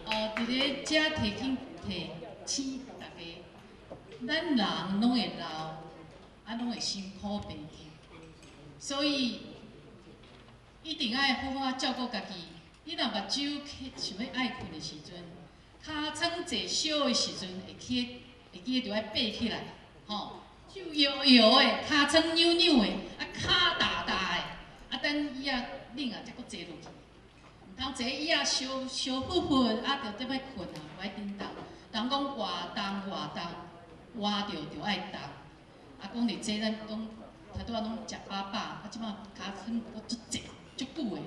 伫咧遮提醒提醒大家，咱人攏會老，啊，攏會辛苦病痛，所以一定愛好好照顧家己。你若目睭想欲愛睏的時陣，尻川坐燒的時陣，會記得著愛爬起來，吼，手搖搖的，尻川扭扭的，啊，跤踏踏的，啊，等椅仔頂啊，才閣坐落去。毋通坐椅仔燒燒忽忽，啊，就踮咧睏啊，無愛振動。人講活動活動，活著就愛動。啊，講佇這咱攏頭拄仔攏食飽飽，啊，這擺尻川閣足濟足久的。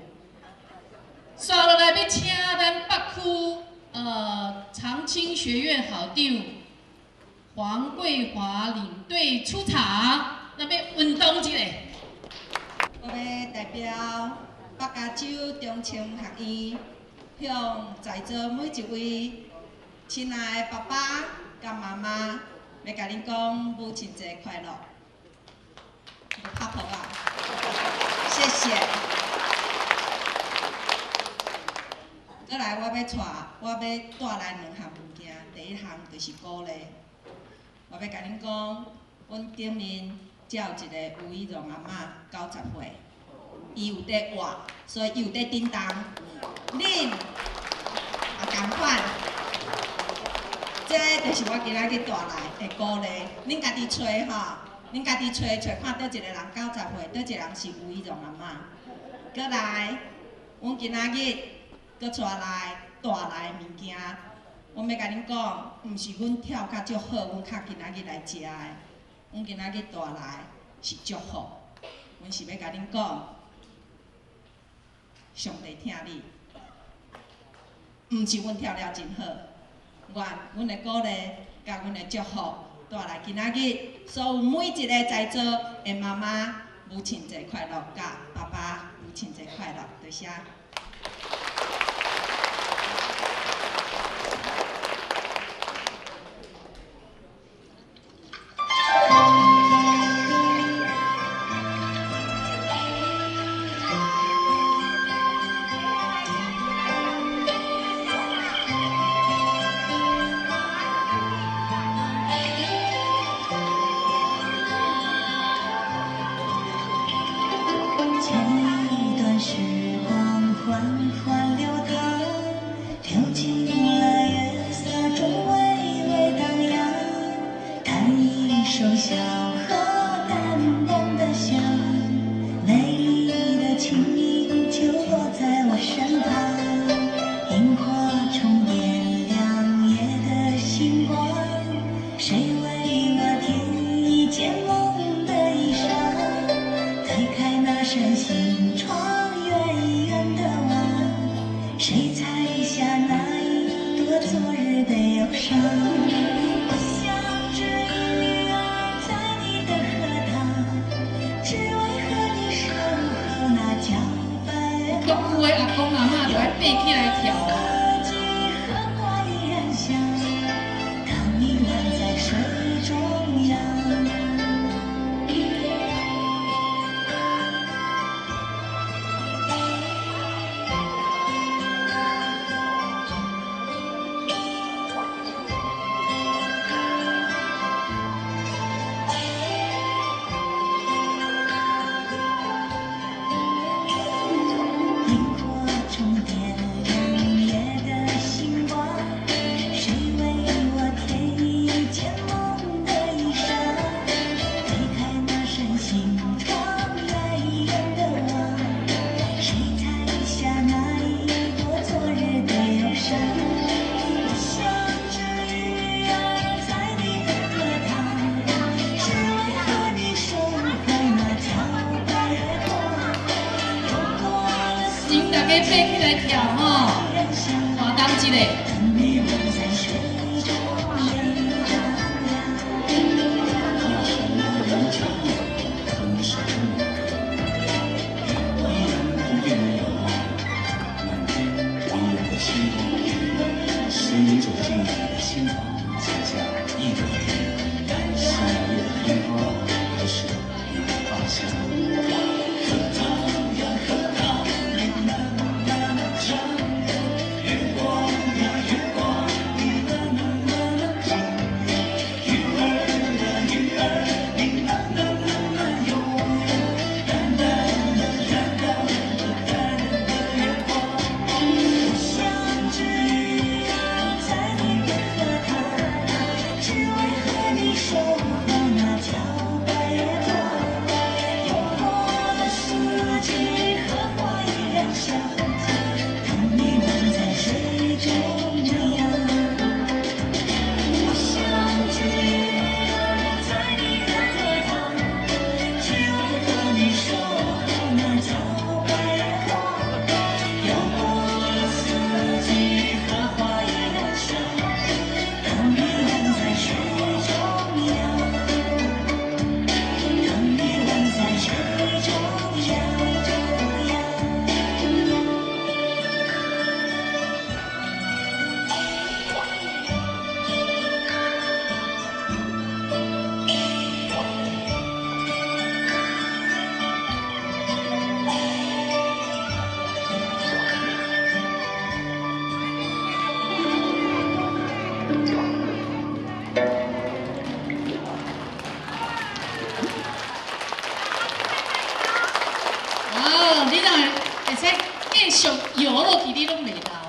紲落來欲請咱北區長青學院校長黃桂華領隊出場，咱欲運動一下。我欲代表北加州中青學院，向在座每一位親愛的爸爸佮媽媽，欲共恁講母親節快樂。拍噗仔，謝謝。閣來，我欲帶來兩項物件。第一項就是鼓勵，我欲共恁講，阮頂面遮有一個吳以榮阿嬤，90歲，伊有佇活，所以伊有佇振動。恁也仝款，這就是我今仔日帶來的鼓勵。恁家己揣吼，恁家己揣揣看佗一個人90歲，佗一個人是吳以榮阿嬤。閣來，阮今仔日閣帶來物件，阮欲共恁講，毋是阮跳甲足好，阮較今仔日來遮的。阮今仔日帶來是祝福，阮是欲共恁講，上帝疼你，毋是阮跳了真好，願阮的鼓勵佮阮的祝福帶來今仔日，所有每一個在座的媽媽，母親節快樂，佮爸爸母親節快樂，多謝。前一段時光緩緩流淌，流進了月色中微微蕩漾。彈一首小河淡淡的香，美麗的琴音就落在我身旁。螢火蟲點亮夜的星光，誰為我添一件夢的衣裳？推開那扇心窗，遠遠的望，誰采下那一朵昨日的憂傷？我像隻魚兒在你的荷塘，只為和你守候那皎白月北區的阿公阿嬤就愛爬起來跳哦。荷花依然香，當你彎在水中央。螢火蟲點亮夜的星光，誰為我添一件夢的衣裳？推開那扇心窗，遠遠的望，誰采下那一朵昨日的憂傷？我像隻魚兒在你的荷塘，只為和你守候那皎白月光。又過了請大家爬起來跳吼，活動一下。你彎在水中央。那是人間很神依然不變的仰望，滿天迷人的星光，隨你走進你的心房，採下一朵夏夜的煙花，還是你的髮香。荷塘呀荷塘，你慢慢唱，月光呀月搖落去，你攏袂老。